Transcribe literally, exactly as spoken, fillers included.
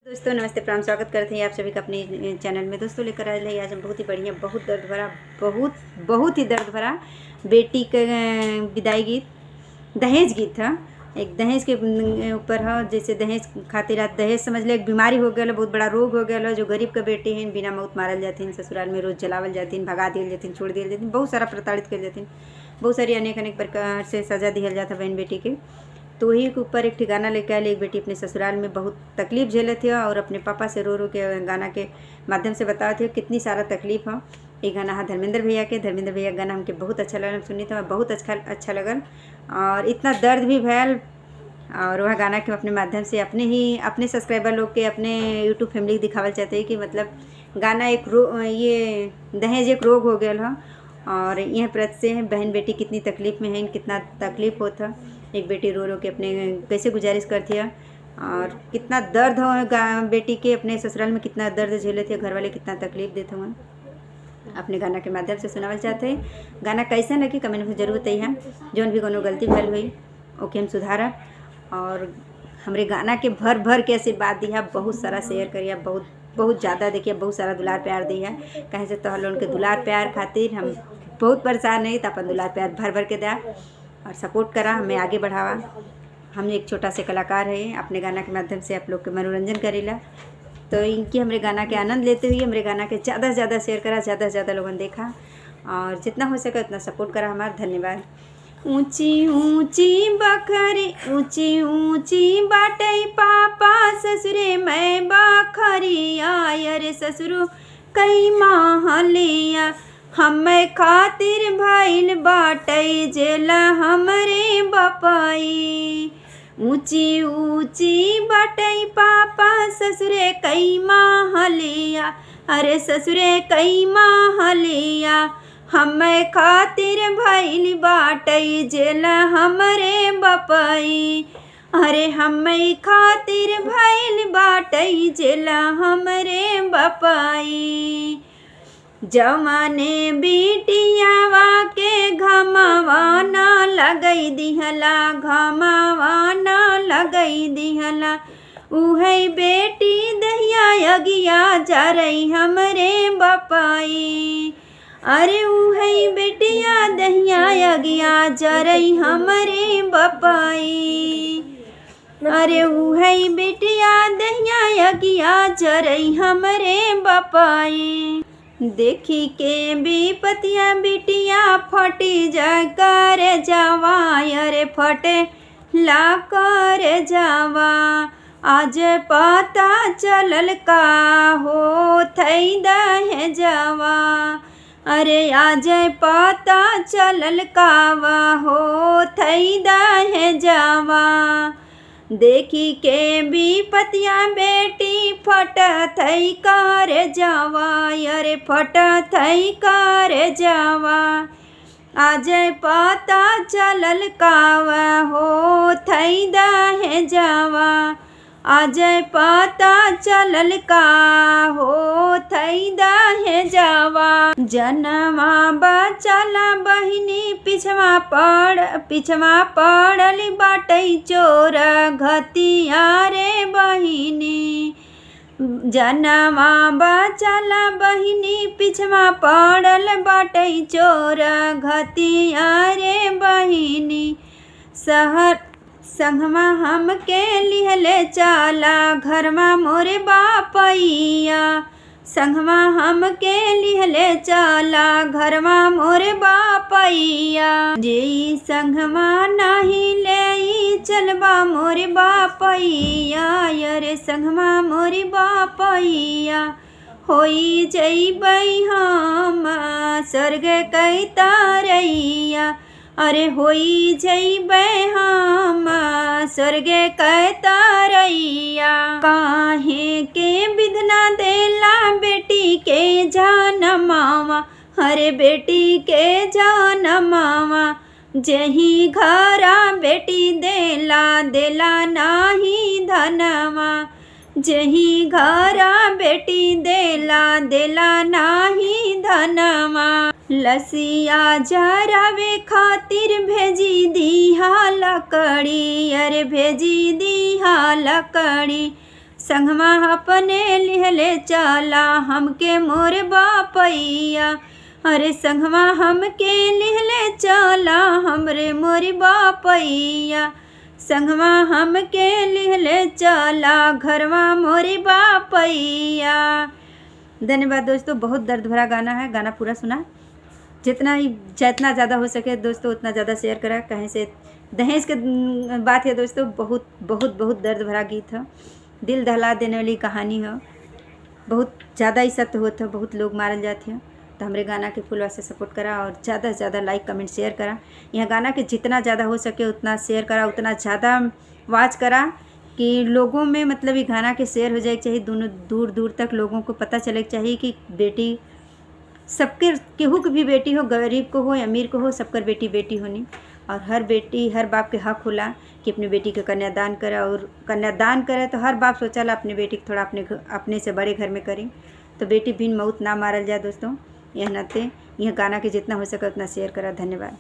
दोस्तों नमस्ते, प्रणाम, स्वागत करत हई आप सभी का अपने चैनल में। दोस्तों लेकर आयल है आज हम बहुत ही बढ़िया, बहुत दर्द भरा, बहुत, बहुत ही दर्द भरा बेटी के, अ, विदाई गीत, दहेज गीत ह। एक दहेज के, अम, ऊपर ह, जैसे दहेज खातिर आज दहेज समझ ले एक बीमारी हो गयल, बहुत बड़ा रोग हो गयल ह, जो गरीब के बेटी हैं, बिना मौत मारल जाथिन, ससुराल में रोज जलावल जाथिन, भगा दियल जाथिन, छोड़ दियल जाथिन, बहुत सारा प्रताड़ित कइल जाथिन, बहुत सारी अनेक अनेक प्रकार से सजा दिहल जात ह बहन बेटी के। तो वही के ऊपर एक ठे गाना लेके आयल, एक बेटी अपने ससुराल में बहुत तकलीफ झेलत है और अपने पापा से रो रो के गाना के माध्यम से बतावत है कितनी सारा तकलीफ है। ये गाना है धर्मेंद्र भैया के। धर्मेंद्र भैया के गाना हमके बहुत अच्छा लगल, हम सुनी तो बहुत अच्छा, अच्छा लगल। और इतना दर्द भी भयल, और वह गाना के अपने माध्यम से अपने ही, अपने सब्सक्राइबर लोग के, अपने YouTube फैमिली के दिखावल चाहते हैं कि मतलब गाना एक रो-, ये दहेज एक रोग हो गयल ह। और यह प्रति से बहन बेटी कितनी तकलीफ में है, कितना तकलीफ होत ह। एक बेटी रो रो के अपने कैसे गुजारिश करती है और कितना दर्द हो गा-, बेटी के अपने ससुराल में कितना दर्द झेलत है, घर वाले कितना तकलीफ देत हवन। अपने गाना के माध्यम से सुनावल चाहते हैं। गाना कैसन लगी कमेंट में जरूर बताइए। जौन भी कोनो गलती भल हुई ओके हम सुधारब। और हमरे गाना के भर भर के आशीर्वाद दिया, बहुत सारा शेयर करिया, बहुत, बहुत ज़्यादा देखिए, बहुत सारा दुलार प्यार दिया। कहे से तोहर लोगन के दुलार प्यार खातिर हम बहुत परेशान है, तो अपन दुलार प्यार भर भर के द्या और सपोर्ट करा, हमें आगे बढ़ावा। हम एक छोटा से कलाकार है, अपने गाना के माध्यम से आप लोग के मनोरंजन करेला। तो इनकी हमरे गाना के आनंद लेते हुए हमरे गाना के ज़्यादा से ज़्यादा शेयर करा, ज़्यादा से ज़्यादा लोगन देखा और जितना हो सके उतना सपोर्ट करा हमार। धन्यवाद। ऊंची ऊंची बखरी, ऊंची ऊंची बाटई पापा, ससुरे मैं बखरिया, अरे ससुरु कई महलिया, हमें खातिर भइल बाटई जेल हमरे बपई। ऊंची ऊंची बाटई पापा, ससुरे कई महलिया, अरे ससुरे कई महलिया, हमें खातिर भइल बाटई जेल हमरे बपई। अरे हमें खातिर भइल बाटई जेल हमरे बपई। जवाने बिटियावा के घमावा ना लगई दिहला, घमावा ना लगई दिहला। उहई बेटी दहिया अगिया जरई हमरे बपई। अरे उहई बेटिया दहिया अगिया जरई हमरे बपई। अरे उहई बेटिया दहिया अगिया जरई हमरे बपई। देखी के बिपतिया बिटिया फटी जा कर जावा, अरे फटे ला कर जावा। आज पता चलल का होत है दहेजवा। अरे आज पता चलल कावा होत है दहेजवा। देखी के बिपतिया बेटी फटत है कर जावा, अरे फटत है कर जावा। आज पता चलल कावा होत है दहेजवा। आज पता चलल का होत है दहेजवा। जनवा बचला बहिनी पिछवा पड़, पिछवा पड़ल बाटै चोर घतिया रे बहिनी। जनवा बचला बहिनी पिछवा पड़ल बाटै चोर घतिया रे बहिनी। शहर संगमा हमके लिहले चाला घरमा मोरे बापैया। संगमा हमके लिहले चाला घरमा मोरे बापैया। जे संगमा नाही ले चलबा मोरे बापैया, अरे संगमा मोरे बापैया। होई जइबै हम स्वर्ग कै तरैया, अरे होई जइबै हम स्वर्ग कै तरैया। काहे के विधना देला बेटी के जनमावा, अरे बेटी के जनमावा। जेही घरा बेटी देला, देला नाही धनवा। जेही घरा बेटी देला, देला नाही धनवा। लसिया जरावे खातिर भेजी दिहा लकड़ी, अरे भेजी दिहा लकड़ी। संगवा अपने लिहले चला हमके मोर बापैया, अरे संगवा हमके लिहले चला हमरे मोर बापैया, संगवा हमके लिहले चला घरवा मोर बापैया। धन्यवाद दोस्तों, बहुत दर्द भरा गाना है, गाना पूरा सुना। जितना ही, जितना ज़्यादा हो सके दोस्तों, उतना ज़्यादा share करा। कहीं से दहेज के, उम, बात है दोस्तों, बहुत, बहुत, बहुत दर्द भरा गीत है, दिल दहला देने वाली कहानी है। बहुत ज़्यादा ही सत्य होत है, बहुत लोग मारल जात है। तो हमरे गाना के full वास्ते support करा और ज़्यादा से ज़्यादा like, comment, share करा। यह गाना के जितना ज़्यादा हो सके उतना share करा, उतना ज़्यादा watch करा कि लोगों में, मतलब, ये गाना के share हो जाए के चाहिए, दोनों दूर दूर तक लोगों को पता चले के चाहिए कि बेटी सबके, केहू के भी बेटी हो, गरीब को हो, अमीर को हो, सबकर बेटी बेटी होनी। और हर बेटी, हर बाप के हक होला कि अपने बेटी के कन्यादान करे, और कन्यादान करे तो हर बाप सोचला अपने बेटी के थोड़ा अपने घ-, अपने से बड़े घर में करी। तो बेटी बिन मौत ना मारल जाए दोस्तों। यह नाते यह गाना के जितना हो सके उतना share करा। धन्यवाद।